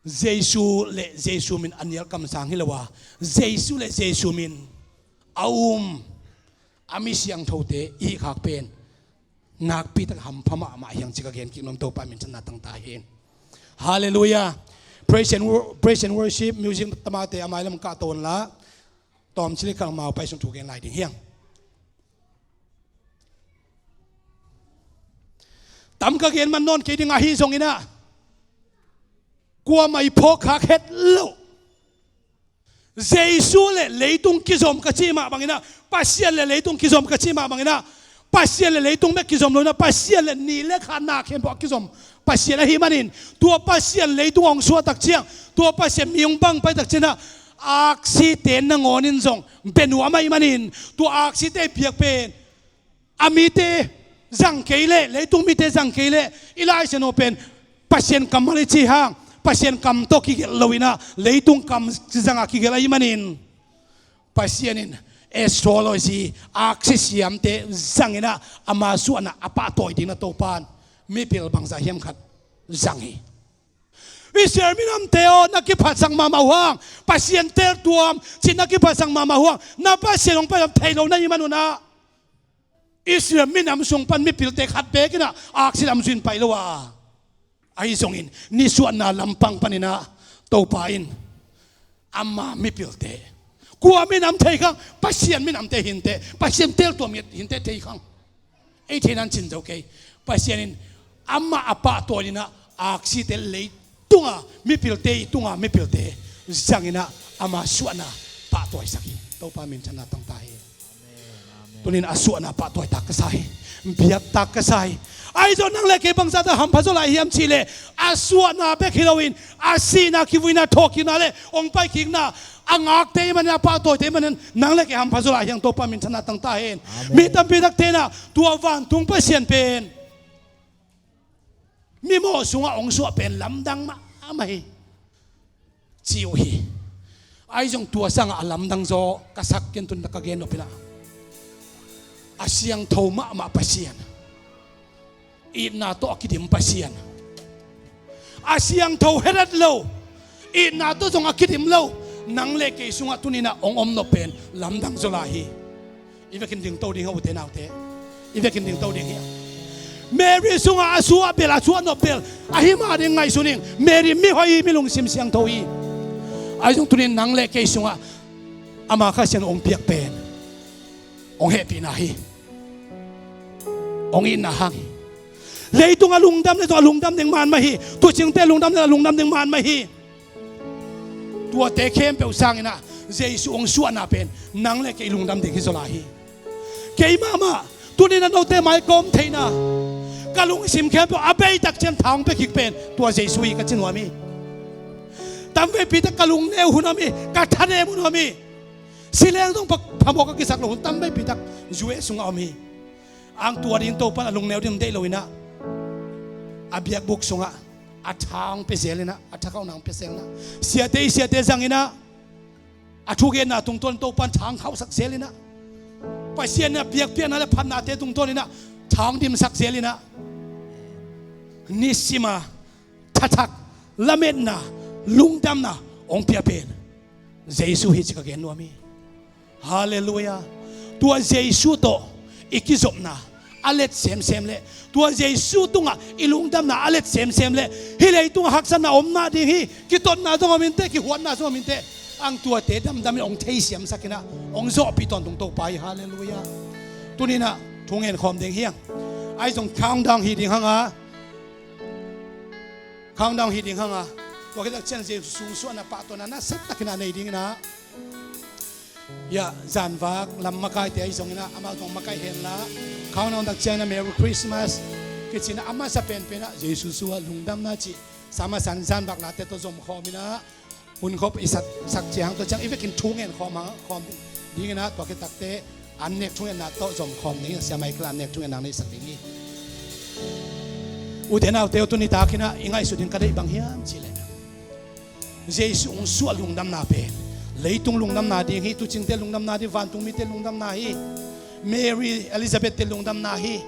Jesu le Jesu min a nial kamsang hi lo a, Jesu le Jesu min a um a mi siangthote i hih khak pen nakpi tak hampha mahmah hi hang ci ka gen kik nuam. Topa minthanna tang ta hi. Halleluiah. Praise and wor-, praise and worship music tamate a mailam kah tawn la tawm cili kal mau pai sung thu gen lai ding hi hang. Tam ka gen man nawn kei ding ahi zonginah kuamah i phawk khak het loh. Jesu le leitung kizom ka cih mah banginah, Pasian le leitung kizom ka cih mah banginah, Pasian le leitung bek kizom lo inah Pasian le ni le kha na khempeuh a kizom Pasian ahih manin tua Pasian leitung hong suah tak ciang, tua Pasian mi hong bang pai tak ciangah aksite nangawn in zong bia nuam ahih manin tua aksite biak pen a mite zang kei leh, leitung mite zang kei leh i Lai Siangtho pen Pasian kammal i cih hang Pasian kam tawh kigelh lo inah leitung kam zangah kigelh ahih manin Pasian in astrology aksi siamte zang inah ama suahna a pahtawi dingin a Topa in mipil bangzah hiam khat zang hi. Israel minamte aw, na kiphatsak mahmah uh hang, Pasian teltuam cih na kiphatsak mahmah uh hang, na Pasian hong pai lam thei lo na hih man unah Israel minam sung pan mipilte khat beek inah aksi lam zui in pai lo a, ahi zongin nisuahna lampang paninah Topa in ama mipilte, kua minam thei khang, Pasian minamte hi inteh, Pasian teltuam hi inteh thei khang. Ei thei nan cin zo kei. Pasian in amah a pahtawi inah aksite leitunga mipilte, i tunga mipilte zangin ah ama suahna pahtawisak hi. Topa minthanna tangta hi. Tunin a suahna pahtawi tak ka sa hi. Biak tak ka sa hi. Ahi zong nang le kei bangzah tak hampha zaw lai hiam cih leh a suahna bek hi loin a sihna, kivuina, thawhkikna le hong paikikna, a ngakte i manin, a pahtawite i manin nang le kei hampha zaw lai hiam? Topa minthanna tangta hen. Amen. Mi tampi takte in ah tua vantung Pasian pen mimawh sungah hong suah pen lamdang mahmah hi ci uh hi. Ahi zong tua sangah a lamdang zaw ka sak kei in, tun ka gen nop in ah a siangtho mahmah Pasian, itna tawh a kidim Pasian, a siangtho het lo, itna tawh zong a kidim lo, nang le kei sungah tuni in ah hong om nop pen lamdang zaw lai hi. I vekin dingto ding hi, ute naute. I vekin dingto ding hi. Mary sungah a suah bel, a suah nop bel, ahi mah ding ngaihsun ing. Mary mihoih hi, mi lungsim siangtho hi. Ahi zong tunin nang le kei sungah ama Kha Siangtho hong piak pen hong hehpihna hi. Hong itna hang hi. Leitung a lungdam le zong a lungdam ding man mah hi. Tuucingte lungdam le a lungdam ding man mah hi. Tuate khempeuh sangin ah Jesu hong suahna pen nang le kei lungdam ding hi zaw lai hi. Kei mahmah tunin a note mai kawm theihna, ka lungsim khempeuh a bei tak ciang tha hong pia kik pen tua Jesu hi ka ci nuam hi. Tamveipi tak ka lungneu hun om hi, ka thanem hun om hi. Si leng zong pha, phamawh ka kisak loh hun tamveipi tak U S sungah om hi. Ang tua ding Topa'n a lungneu ding deih lo in ah a biakbuk sungah a tha hong pia zel in ah, a thakhauhna hong pia zel in ah, siate i siate zang in ah, a thugenna tungtawn Topa'n tha hong khauhsak zel in ah, Pasian in a biakpiakna le phatnate tungtawn in ah tha hong dimsak zel in ah, nisim a thathak, lametna, lungdamna hong pia pen Jesu hi ci ka gen nuam hi. Halleluiah. Tua Jesu tawh i kizopna a let semsem le tua Jesu tungah i lungdamna a let semsem le hih leitungah haksatna om nading hi. Kitotna zong om inteh, kihuatna zong om inteh. Ang tuate damdamin hong theisiamsak in ah hong zawhpih tawntung Topa hi. Halleluiah. Tuni in ah thu ngen khawm ding hi hang. Ahi zong countdown hi ding hang a, countdown hi ding hang a, tua khit tak ciang Jesu suahna pahtawina nasatak in ah nei ding in ah, ya, zanvak lam makaite ahi zong in ah amau zong makaih hen la, countdown tak ciang in ah Merry Christmas kici in ah a masa penpen ah Jesu suah lungdamna cih sa masa in zanvak late tawh zom khawm in ah, hun khop i sak, sak ciang tua ciang i vekin thu ngen khawm hang, khawm ding in ah, tua khit takte an nek thungetna tawh zom khawm ding in ah, Sia Michael an nek thungetna nei sak ding hi. Ute naute aw, tuni tak in ah i ngaihsut ding ka deih bang hiam cih leh Jesu hong suah lungdamna pen leitung lungdamna ding hi, tuucingte lungdamna ding, vantung mite lungdamna hi, Mary, Elizabeth te lungdamna hi.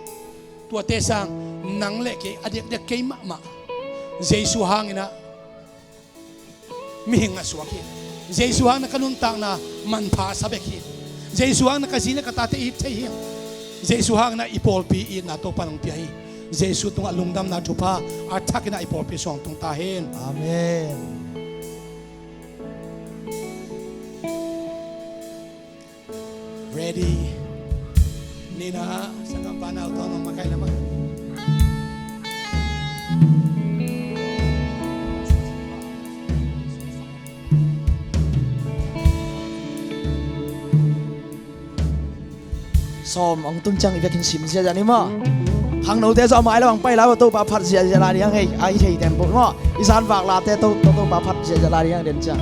Tuate sang nang le kei a diakdiak kei mahmah Jesu hang in ah mihing a suak hi. Jesu hang in ah ka nuntakna manpha a sa bek hi. Jesu hang in ah ka zi le ka tate i it thei hi. Jesu hang in ah i pawlpi itna Topa'n hong pia hi. Jesu tungah lungdamna thupha a thak in ah i pawlpi sung tung ta hen. Amen. Ready. Ni in ah sanggampa nau tawh nong makaih lam ah. Sawm hong tun ciang i vekin sim ziahziah ni maw. Khangnote zong a mai lam hong pai lai uh, Topa phat ziahziah lai ding hang hei, a hi thei tempoh maw. I zanvak late tawh, tawh Topa phat ziahziah lai ding hang den ciang.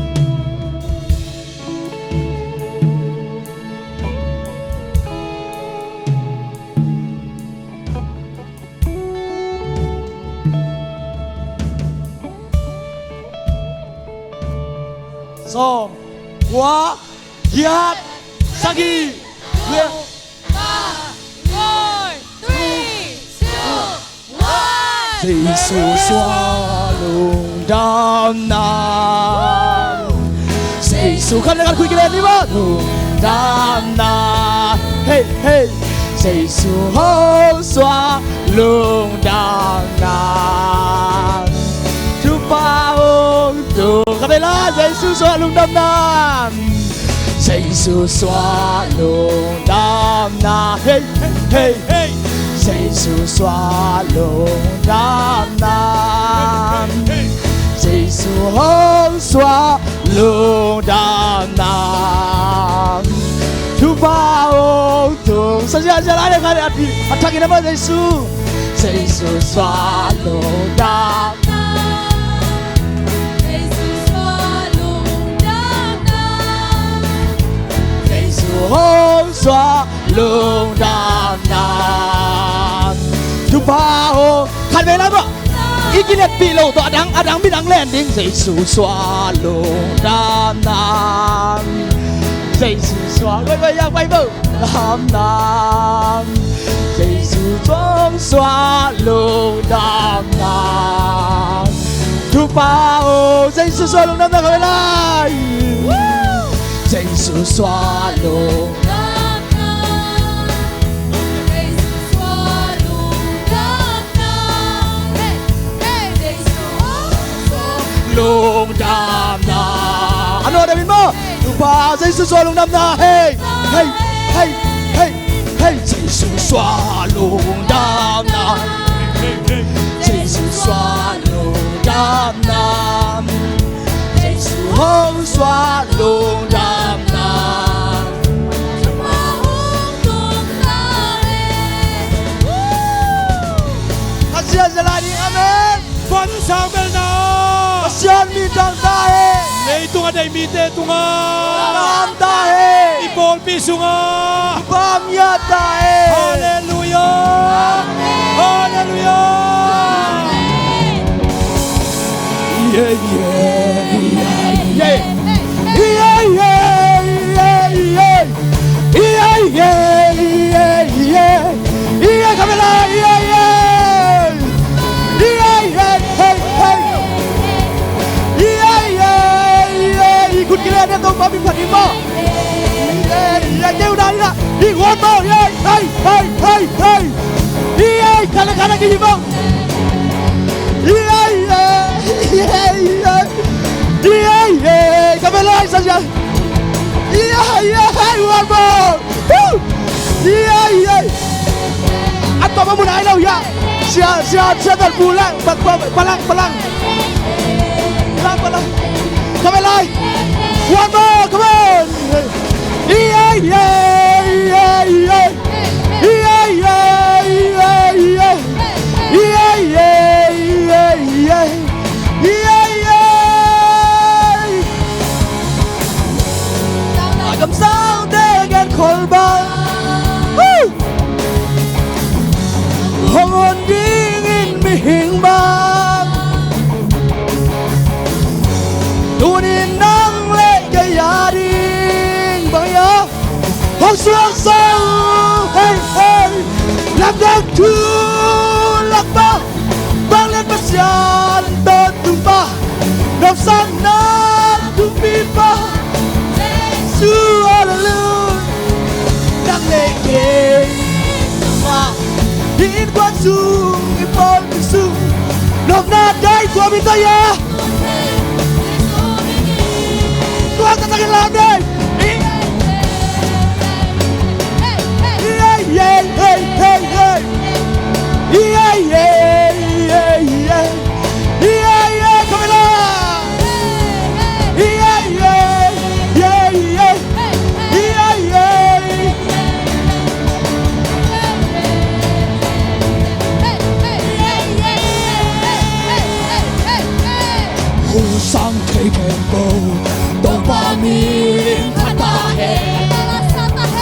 Sawm, kua, giat, sagih, liat. Jesu suah lungdamna. Jesu khan le khan khui kile ni maw. Lungdamna. Hei, hei. Jesu hong suah lungdamna. Thupha hong tung. Kha vei la, Jesu suah lungdamna. Jesu suah lungdamna. Hei, hei, hei, hei. Jesu suah lungdamna. Jesu hong suah Lungdamna thupha hong tung. Sa sia sia lai le khan a thak in a ma Jesu. Jesu suah lungdamna. Jesu suah lungdamna. Jesu hong suah lungdamna. Thupha hong khan ve lai ba. I kiletpih lo tawh a dang, a dang midang len ding. Jesu suah lungdamna. Jesu suah, goi goi yak pai bo. Lungdamna. Jesu hong suah lungdamna. Thupha hong, Jesu suah lungdamna kha ve lai. Jesu suah lungdamna. Lungdamna. A nawdam in maw. Thupha Jesu suah lungdamna. Hei, hei, hei, hei, hei. Jesu suah lungdamna. Jesu suah lungdamna. Jesu hong suah lungdamna. Pasian zia lai ding, amen. Pasian min thang ta hen. Leitung a deih mite tungah. Thang ta hen. I pawlpi sungah. Pamia ta hen. Halleluiah. Halleluiah. Yeah, yeah, yeah, yeah. Yeah, yeah, yeah, yeah. Yeah, yeah, yeah, yeah. Yeah, come on, yeah, yeah. Yeah, yeah, hey, hey. Yeah, yeah, yeah. Ikut kila dia tu, mami padi mo. Yeah, yeah, yeah, udah, udah. Ikut mo, yeah, hey, hey, hey, hey. Yeah, kala, kala, gini mo. Yeah, yeah, yeah, yeah. Yeah, yeah, come on, yeah, yeah. Yeah, yeah, hey, one more. Woo! Yeah, yeah. A tawp a mun ai lo, yeah. Sia, sia, sia, tal pu lang, pa, pa, palang, palang. Palang, palang. Come on, lai. One more, come on. Yeah, yeah, yeah, yeah. Yeah, yeah, yeah, yeah. Yeah, yeah, yeah, yeah. Yeah, yeah. A kamsangte gen khol bang. Woo! Hong hon dingin mihing bang. Tunin nang le kei a ding bang ia. Hong suang sau, hey, hey. Lamdang thu lak ba. Vanglian Pasian tawntung pa, nopsakna thupipa, Jesu, halleluiah. Nang le kei, ma, i innkuan sung, i pawlpi sung, nopna dai kua min ta ia. Tua ka takin lam dai. Hong sang thei khempeuh Topa min phat ta hen.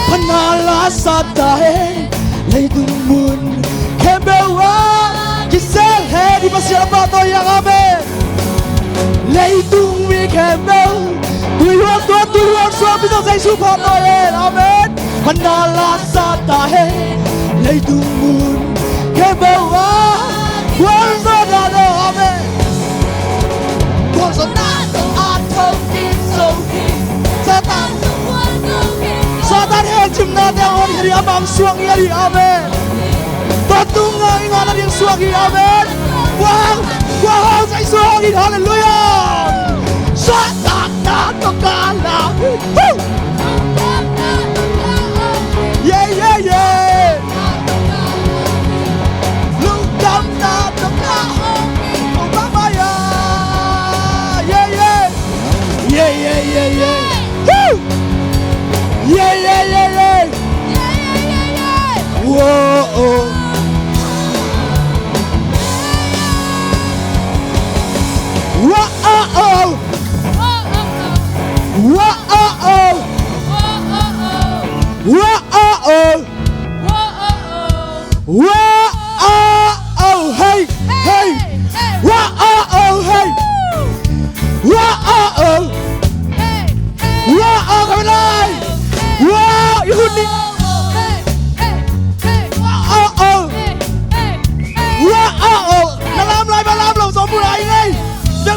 Phatna la sa ta hen. Leitung mun khempeuh ah kisel hen. I Pasian a pahtawi hi hang, amen. Leitung mi khempeuh tuihuan tuan, tuihuan suan, pi Topa Jesu pahtawi hen, amen. Phatna la sa ta hen. Leitung mun khempeuh ah gualzawhna tawh, amen. Gualzawhna tawh a thokim zo hi. Satan, Satan hehcimnate a hon hi a, ama suang hi a, amen. Tawntung ngah i ngah nading suak hi, amen. Kua hang, kua hang Jesu hang hi, halleluiah. Satan na tawh ka la. Woo! Yeah, yeah, yeah. Lungdamna tawh ka hong hi, oh, bye bye, yeah. Yeah, yeah. Yeah, yeah.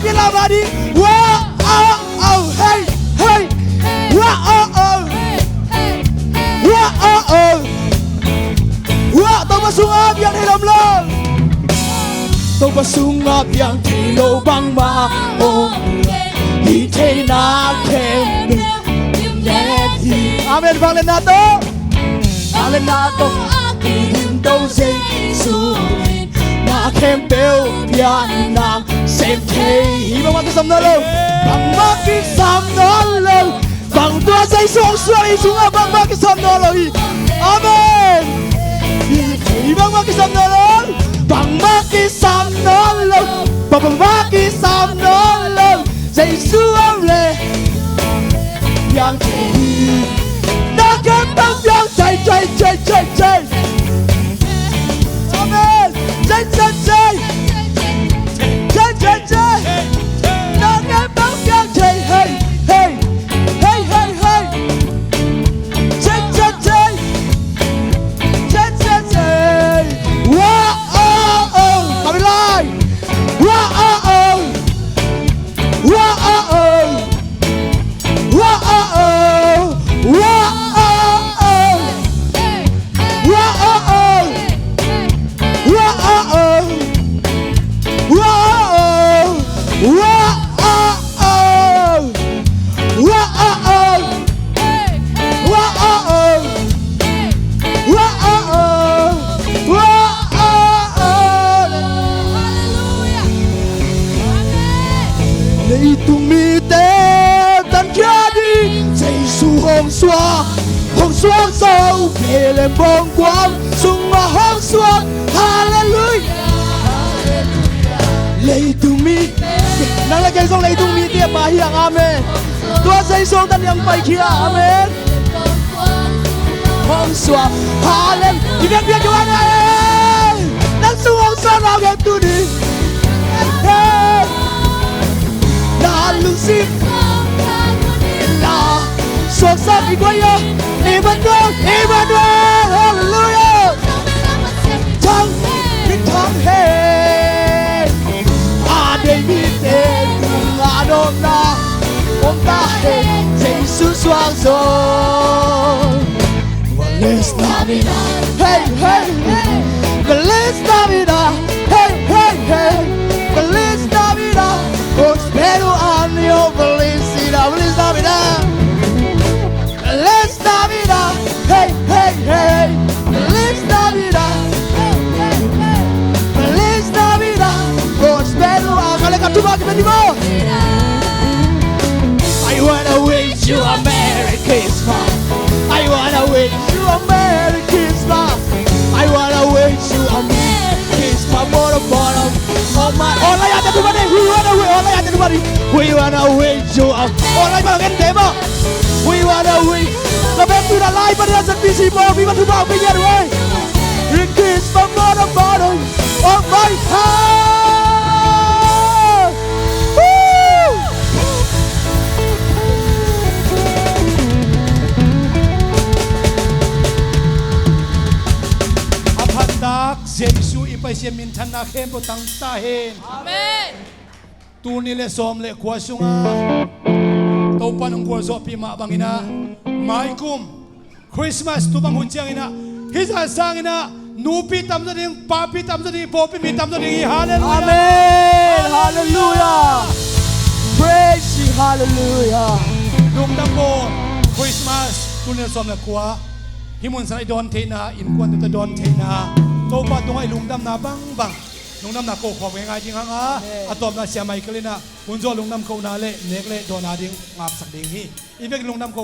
Kila mah ding. Wah, oh, oh, hey, hey. Wah, oh, oh. Wah, oh, oh. Wah, Topa sungah piang thei lo om lo. Topa sungah piang thei lo bangmah om lo. Hih theihna khempeuh met hi. Amen. Vangliatna tawh. Vangliatna tawh a kihilh to Jesu in na khempeuh piang nang sem thei hi. Bangmah kisam nawn lo. Bangmah kisam nawn lo. Bang tua Jesu hong suak i sungah bangmah kisam nawn lo hi. Amen. Hi bangmah kisam nawn lo. Bangmah kisam nawn lo. Bangmah kisam nawn lo. Jesu om leh piang thei hi. Na khempeuh piang thei, thei, thei, thei, thei. Amen. Thei, thei, thei. Thei, thei, thei. Na khempeuh piang thei, hei, hei. Hei, hei, hei. Thei, thei, thei. Thei, thei, thei. Wah, oh, oh. Kami lai. Wah, oh, oh. Wah, oh, oh. Wah, oh, oh. Wah, oh, oh. Wah, oh, oh. Wah, oh, oh. Wah, oh, oh. Wah, oh, oh. Wah, oh, oh. Wah, oh, oh. Wah, oh, oh. Wah, oh, oh. Leitung mite tankhia ding Jesu hong suak, hong suak zo, Bethlehem bawngkuang sungah hong suak. Halleluiah. Leitung mi, nang le kei zong leitung mite pa hi hang. Amen. Tua Jesu hong tan hiang paikhia. Amen. Hong suak. Halleluiah. I biakpiak kei ua na e. Nang sung hong suak na gen tuni. Hey. Na lungsim la suaksak i guai a. Emmanuel, Emmanuel. Halleluiah. Thang, thang he. A deih mite tungah a dawmna om ta hen. Jesu suak zo. Bless Navidad. Hey, hey, hey. Bless Navidad. Hey, hey, hey. Bless Navidad. Prospero año. Bless Navidad. Bless Navidad. Bless Navidad. Hey, hey, hey. Bless Navidad. Hey, hey, hey. Bless Navidad. Prospero año. Kale ka tuba ki beni mo. I wanna wish you a Merry Christmas. I wanna wish you a Merry Christmas. I wanna wish you a Merry Christmas. Bottom, bottom. Oh my. All I have to do, buddy. We wanna wi-, all I have to do, buddy. We wanna wish you a. All I have to do, buddy. We wanna wish. The best to the life, buddy. That's a busy boy. We want to go, we get away. In Christmas, bottom, bottom. Oh my God. Woo! A phattak Jesu i Pasian minthanna khempeuh tang ta hen. Amen. Tul nih le sawm le kua sungah Topa in hong gualzawhpih mah bangin ah maikum Christmas tu bang hun ciangin ah hih zah sangin ah nupi tamzaw ding, papi tamzaw ding, pawlpi mi tamzaw ding hi. Halleluiah. Amen. Halleluiah. Praise you. Halleluiah. Lungdam ko. Christmas tul nih le sawm le kua hih mun sangah i dawn theihna, innkuan tawh dawn theihna, Topa tungah i lungdamna bangbang, lungdamna ko khawm ngeingai ding hang a, amen, a tawpna Sia Michael in ah hun zawh lungdam kohna le nek le dawhna ding ngapsak ding hi. I vekin lungdam ko.